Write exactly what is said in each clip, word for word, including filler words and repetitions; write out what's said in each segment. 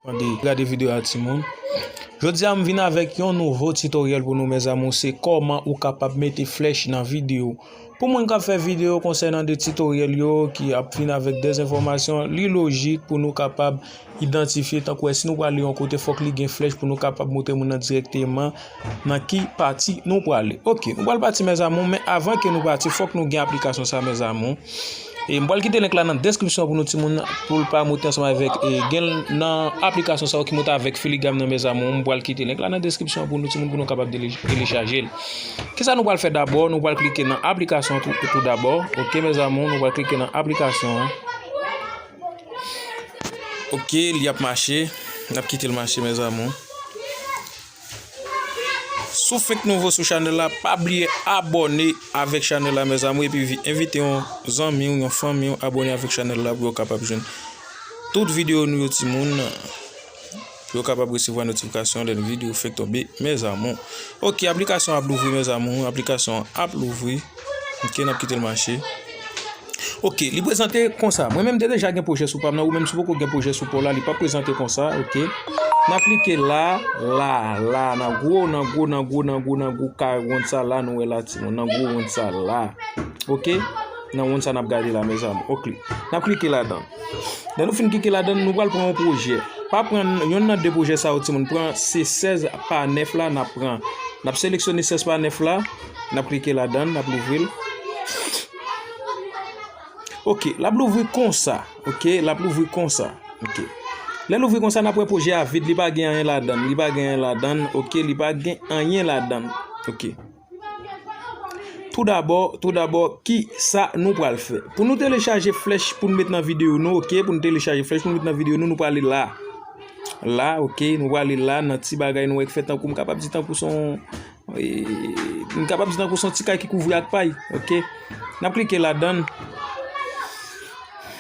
Tande, gade videyo a, timoun. Jodi a, m vin avèk yon nouvo titoryèl pou nou, mezanmi, se kòman ou kapab mete flèch nan videyo. Pou moun k ap fè videyo konsènan de titoryèl yo, ki ap vin avèk de enfòmasyon, li lojik pou nou kapab idantifye, tankou wè, si nou prale yon kote, fòk li gen flèch pou nou kapab montre moun nan dirèkteman nan ki pati nou prale. Ok, nou pral pati, mezanmi, men avan ke nou pati, fòk nou gen aplikasyon sa, mezanmi. E m pral kite link la nan deskripsyon pou nou, timoun, pou l pa moute ansanm avèk, e, gen nan aplikasyon sa yo ki moute avèk Filigram nan, mezanmi. M pral kite link la nan deskripsyon pou nou, timoun, pou nou kapab tele-, telechaje l. Kisa nou pral fè dabò? Nou pral klike nan aplikasyon tou, tou dabò. Ok, mezanmi, nou pral klike nan aplikasyon an. Ok, li ap mache. N ap kite l mache, mezanmi. Si w fenk nouvo sou chanèl la, pa bliye abòne avèk chanèl la, mezanmi, epi vi-, envite yon zanmi w, yon fanmi w abòne avèk chanèl la pou yo kapab jwenn tout videyo nou yo, timoun, pou yo kapab resevwa notifikasyon lè videyo fenk tonbe, mezanmi. Ok, aplikasyon ap louvri, mezanmi, aplikasyon ap louvri. Ok, n ap kite l mache. Ok, li prezante konsa. Mwen menm, m te deja gen pwojè sou pa m nan, ou menm, si w poko gen pwojè sou pa w la, li p ap prezante konsa, ok. N ap klike la, la, la, nan gwo, nan gwo, nan gwo, nan gwo, nan gwo kay wonn sa la, nou wè la, timoun, nan gwo wonn sa la. Ok? Nan wonn sa n ap gade la, mezanmi. Ok. N ap klike ladan. Lè nou fin klike ladan, nou pral pran yon pwojè. Pa pran yonn nan de pwojè sa yo, timoun. Pran se sèz pa nèf la, n ap pran. N ap seleksyone sèz pa nèf la, n ap klike ladan, n ap louvri l. Ok, l ap louvri konsa. Ok, l ap louvri konsa. Ok. Lè l ouvri konsa, n ap wè pwojè a vid, li pa gen anyen ladan l, li pa gen anyen ladan l, ok, li pa gen anyen ladan l. Ok. Tou dabò, tou dabò, ki sa nou pral fè? Pou nou telechaje flèch pou n met nan videyo nou, ok, pou nou telechaje flèch pou n met nan videyo nou, nou prale la. La, ok, nou prale la nan ti bagay nou wè k fè tankou, m kapab di tankou se yon, e, m kapab di tankou se yon ti kay ki kouvri ak pay, ok. N ap klike ladan l.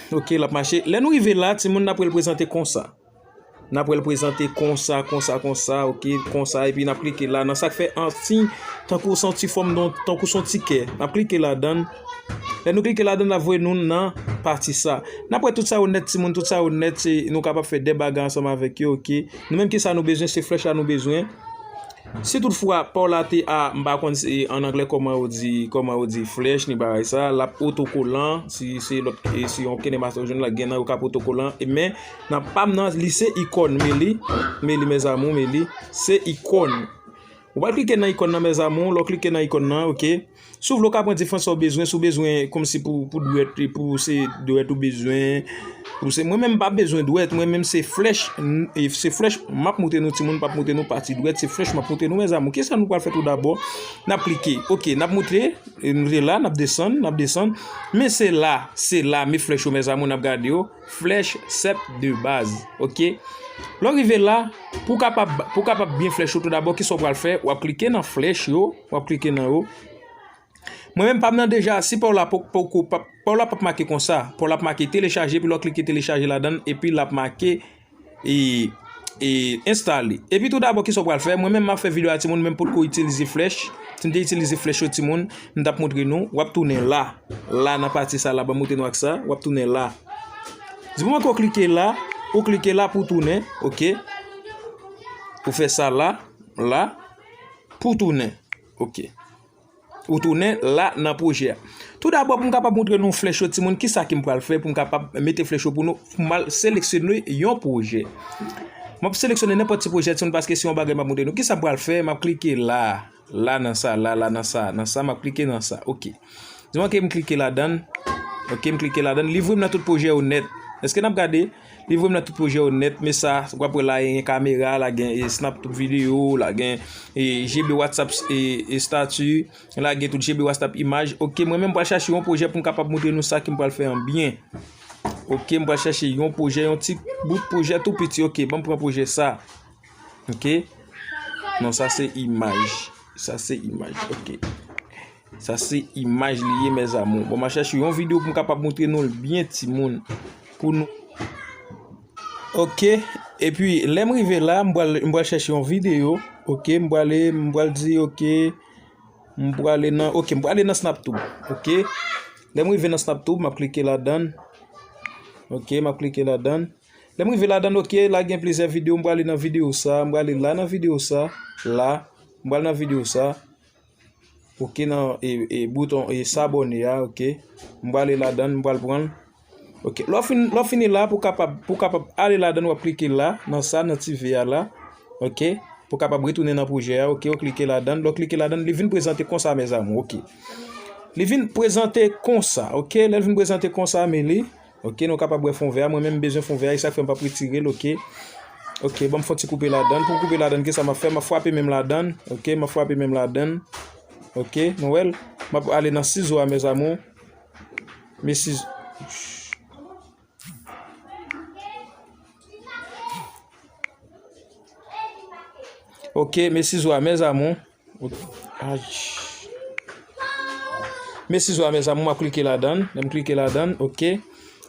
Ok, l ap mache. Lè nou rive la, timoun, n ap wè l prezante konsa. N ap wè l prezante konsa, konsa, konsa, ok, konsa, epi n ap klike la nan sa k fè an siy, tankou se yon ti fòm, don, tankou se yon ti kè. N ap klike ladan l. Lè nou klike ladan l, l ap voye nou nan pati sa. N ap wè tout sa yo nèt, timoun, tout sa yo nèt, se, nou kapab fè de bagay ansanm avèk yo, ok. Nou menm, kisa nou bezwen? Se flèch la nou bezwen. Si toutfwa pa w la te a, m pa konn si an anglè kòman yo di, kòman yo di flèch ni bagay sa, l ap otokolan, si se lòt, e si yon KineMaster ou jwenn la, gen nan yo k ap otokolan, e men nan pa m nan, li se ikòn, men li, men li, mezanmi, men li, se ikòn. Ou pral klike nan ikòn nan, mezanmi, lè w klike nan ikòn nan, ok. Si w vle, w ka pran diferan sa w bezwen, si w bezwen kòmsi pou, pou dwèt, pou se dwèt ou bezwen, pou se, mwen menm m pa bezwen dwèt, mwen menm se flèch, n-, e se flèch m ap montre nou, timoun, m p ap montre nou pati dwèt, se flèch m ap montre nou, mezanmi. Kisa nou pral fè tou dabò? N ap klike, ok, n ap montre, e nou te la, n ap desann, n ap desann, men se la, se la, men flèch yo, mezanmi, n ap gade yo, flèch sèt de baz, ok. Lè w rive la, pou w kapab, pou w kapab byen flèch yo tou dabò, kisa w pral fè? W ap klike nan flèch yo, w ap klike nan yo. Mwen menm pa m nan deja, si pa w la poko, poko, pa, pa w la p ap make konsa. Pa w la p make telechaje, epi lè w klike telechaje ladan l, epi l ap make, e, e, enstale. Epi tou dabò, kisa w pral fè? Mwen menm m ap fè videyo a, timoun, men m potko itilize flèch. Si m te itilize flèch yo, timoun, m t ap montre nou. W ap tounen la. La nan pati sa la, ban m montre nou ak sa. W ap tounen la. Di moman ke w klike la, ou klike la pou w tounen, ok. Ou fè sa la, la, pou w tounen, ok. Ou tounen la nan pwojè a. Tou dabò, pou m kapab montre nou flèch yo, timoun, kisa ke m pral fè pou m kapab mete flèch yo pou nou, pou m al seleksyone yon pwojè. M ap seleksyone nenpòt ti pwojè, timoun, paske se yon bagay m ap montre nou. Kisa m pral fè? M ap klike la, la nan sa, la, la nan sa, nan sa, m ap klike nan sa. Ok. Di mwen ke m klike ladan l. Ok, m klike ladan l. Li voye m nan tout pwojè yo nèt. Èske n ap gade? Li voye m nan tout pwojè yo nèt, men sa, w ap wè la gen kamera, la gen, e, Snaptube videyo, la gen, e, G B WhatsApp, e, e, statut, la gen tout G B WhatsApp imaj. Ok, mwen menm m pral chache yon pwojè pou m kapab montre nou sa ke m pral fè an byen. Ok, m pral chache yon pwojè, yon ti bout pwojè tou piti. Ok, ban m pran pwojè sa. Ok. Non, sa se imaj. Sa se imaj. Ok. Sa se imaj li ye, mes amours. Bon, m a chèche yon videyo pou m kapab montre nou l byen, timoun. Pou nou. Ok. Epi, lè m rive la, m pral, m pral chèche yon videyo. Ok, m prale, m pral di, ok. M prale nan, ok, m prale nan Snaptube. Ok. Lè m rive nan Snaptube, m ap klike ladan l. Ok, m ap klike ladan l. Lè m rive ladan l, ok, la gen plizyè videyo, m prale nan videyo sa, m prale la nan videyo sa, la, m pral nan videyo sa. Ok, nan, e, e, bouton, e, s'abonner a, ok. M prale ladan l, m pral pran l. Ok, lè w fin, lè w fini la, pou kapab, pou kapab ale ladan l, w ap klike la, nan sa, nan ti V a la, ok. Pou kapab retounen nan pwojè a, ok, w klike ladan l, lè w klike ladan l, li vin prezante konsa, mes amours, ok. Li vin prezante konsa, ok, lè l vin prezante konsa, men li, ok, nou kapab wè fon vè a, mwen menm m bezwen fon vè a, e sa k fè m p ap retire l, ok. Ok, ban m fè yon ti koupe ladan l, pou koupe ladan l, kisa m ap fè, m ap frape men m ladan l, ok, m ap frape men m ladan l, ok, nou wè l, m ap ale nan sizo a, mes amours, men sizo. Ok, men sizo a, mes amours. Ok. Ay. Men sizo a, mes amours, m ap klike ladan l. Lè m klike ladan l, ok.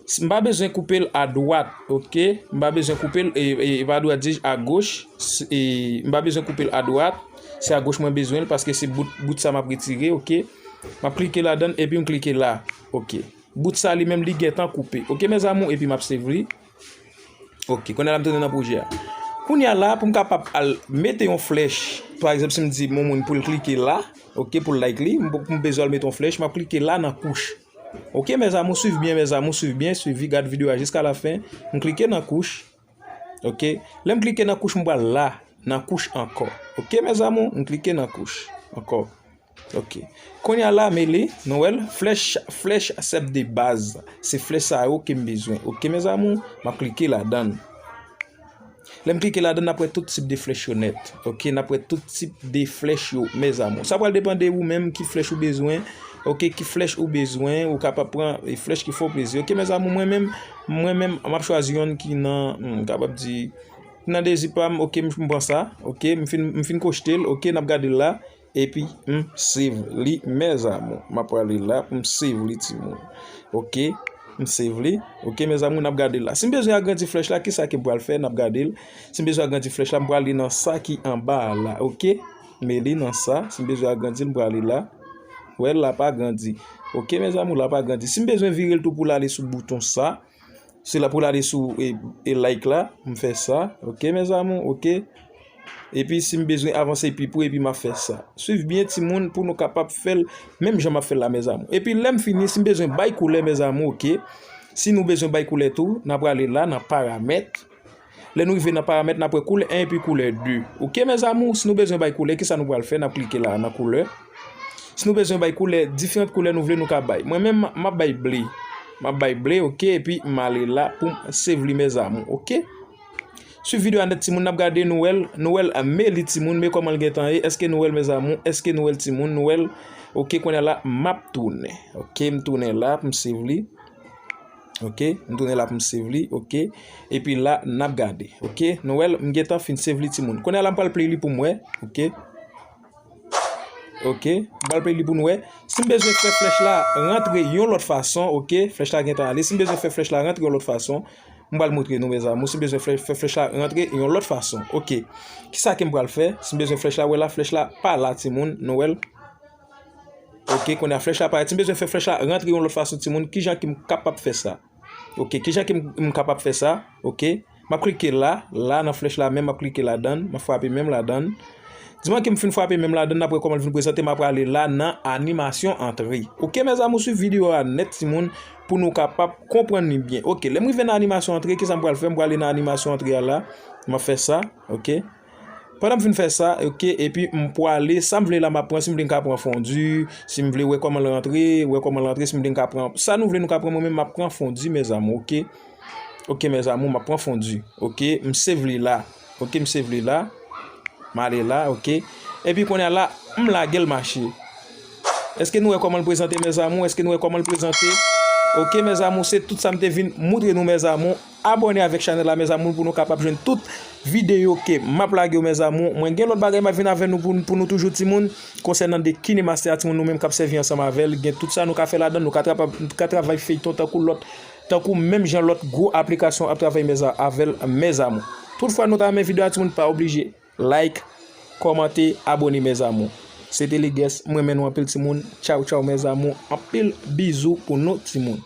S-, m pa bezwen koupe l a dwat, ok. M pa bezwen koupe l, e, e, e pa dwat, di a goch. S-, e, m pa bezwen koupe l a dwat. Se a goch mwen bezwen l, paske se bout, bout sa m ap retire, ok. M ap klike ladan l, epi m klike la, ok. Bout sa li menm li gentan koupe. Ok, mes amours, epi m ap save li. Ok, kounye a la m tounen nan pwojè a. Kounye a la, pou m kapab al mete yon flèch, pa egzanp, si m di yon moun pou l klike la, ok, pou l like li, m, m bezwen al mete yon flèch, m ap klike la nan kouch. Ok, mes amours, swiv byen, mes amours, swiv byen, swiv, gad videyo a jiska lafen. M klike nan kouch. Ok, lè m klike nan kouch, m pral la, nan kouch ankò. Ok, mes amours, m klike nan kouch ankò. Ok. Kounye a la, men li, nou wè l, flèch, flèch sèp de baz. Se flèch sa yo ke m bezwen. Ok, mes amours, m ap klike ladan l. Lè m klike ladan l, n ap wè tout tip de flèch yo nèt. Ok, n ap wè tout tip de flèch yo, mes amours. Sa pral depann de ou menm ki flèch ou bezwen. Ok, ki flèch ou bezwen, ou kapab pran, e, flèch ki fè w plezi. Ok, mes amours, mwen menm, mwen menm, m ap chwazi yonn ki nan, hmm, m kapab di, ki nan dezi pa m. Ok, m, m pran sa. Ok, m fin, m fin kochte l. Ok, n ap gade l la. Epi m save li, mes amours. M ap prale la pou m save li, timoun. Ok, m save li. Ok, mes amours, n ap gade la. Si m bezwen agrandi flèch la, kisa ke m pral fè? N ap gade l. Si m bezwen agrandi flèch la, m prale nan sa ki anba a la. Ok, men li nan sa. Si m bezwen agrandi l, m prale la. Wè, l ap agrandi. Ok, mes amours, l ap agrandi. Si m bezwen vire l tou pou l ale sou bouton sa, se la pou l ale sou, e, e like la, m fè sa. Ok, mes amours, ok. Epi si m bezwen avanse pi pre, epi m ap fè sa. Swiv byen, timoun, pou nou kapab fè l menm jan m ap fè l la, mes amours. Epi lè m fini, si m bezwen bay koulè, mes amours, ok. Si nou bezwen bay koulè tou, n ap prale la, nan paramèt. Lè nou rive nan paramèt, n ap wè koulè en epi koulè de. Ok, mes amours, si nou bezwen bay koulè, kisa nou pral fè? N ap klike la nan koulè. Si nou bezwen bay koulè, diferan koulè nou vle, nou ka bay. Mwen menm, m ap bay ble. M ap bay ble, ok, epi m ale la pou m save li, mes amours, ok. Swiv videyo a nèt, timoun, n ap gade, nou wè l, nou wè l, men li, timoun, men kòman l gentan ye. Èske nou wè l, mes amours? Èske nou wè l, timoun? Nou wè l? Ok, kounye a la, m ap tounen. Ok, m tounen la pou m save li. Ok, m tounen la pou m save li, ok. Epi la, n ap gade, ok. Nou wè l, m gentan fin save li, timoun. Kounye a la, m pral play li pou m wè, ok. Ok, m pral play li pou n wè. Si m bezwen fè flèch la rantre yon lòt fason, ok, flèch la gentan ale. Si m bezwen fè flèch la rantre yon lòt fason, m pral montre nou, mes amours. Si m bezwen fè, fè flèch la rantre yon lòt fason, ok. Kisa ke m pral fè? Si m bezwen flèch la, wè la, flèch la pa la, timoun, nou wè l. Ok, kounye a flèch la parèt. Si m bezwen fè flèch la rantre yon lòt fason, timoun, kijan ke m kapab fè sa? Ok, kijan ke m, m kapab fè sa? Ok. M ap klike la, la nan flèch la menm, m ap klike ladan l, m ap frape menm ladan l. Di mwen ke m fin frape menm ladan l, n ap wè kòman l vin prezante, m ap prale la nan animasyon antre. Ok, mes amours, swiv videyo a nèt, timoun, pou nou kapab konprann li byen. Ok, lè m rive nan animasyon antre, kisa m pral fè? M prale nan animasyon antre a la, m ap fè sa, ok. Pandan m fin fè sa, ok, epi m pwale, sa m vle la m ap pran, si m vle m ka pran fondi, si m vle wè kòman l rantre, wè kòman l rantre, si m vle m ka pran, sa nou vle nou ka pran, mwen menm m ap pran fondi, mes amours, ok. Ok, mes amours, m ap pran fondi, ok, m save li la, ok, m save li la, m ale la, ok. Epi kounye a la, m lage l mache. Èske nou wè kòman l prezante, mes amours? Èske nou wè kòman l prezante? Ok, mes amours, se tout sa m te vin moutre nou, mes amours. Abòne avèk chanèl la, mes amours, pou nou kapab jwenn tout videyo ke m ap lage yo, mes amours. Mwen gen lòt bagay m ap vin avè nou pou, pou nou toujou, timoun, konsènan de KineMaster a, timoun, nou menm k ap sèvi ansanm avè l. Gen tout sa nou ka fè ladan l, nou ka trapa-, nou ka travay feyton tankou lòt, tankou menm jan lòt gwo aplikasyon ap travay, mes a-, avè l, mes amours. Toutfwa nou ta renmen videyo a, timoun, pa oblije like, kòmante, abòne, mes amours. Se te Leguès, m renmen nou anpil, timoun. Tchaw, tchaw, mes amours. Anpil bizou pou nou, timoun.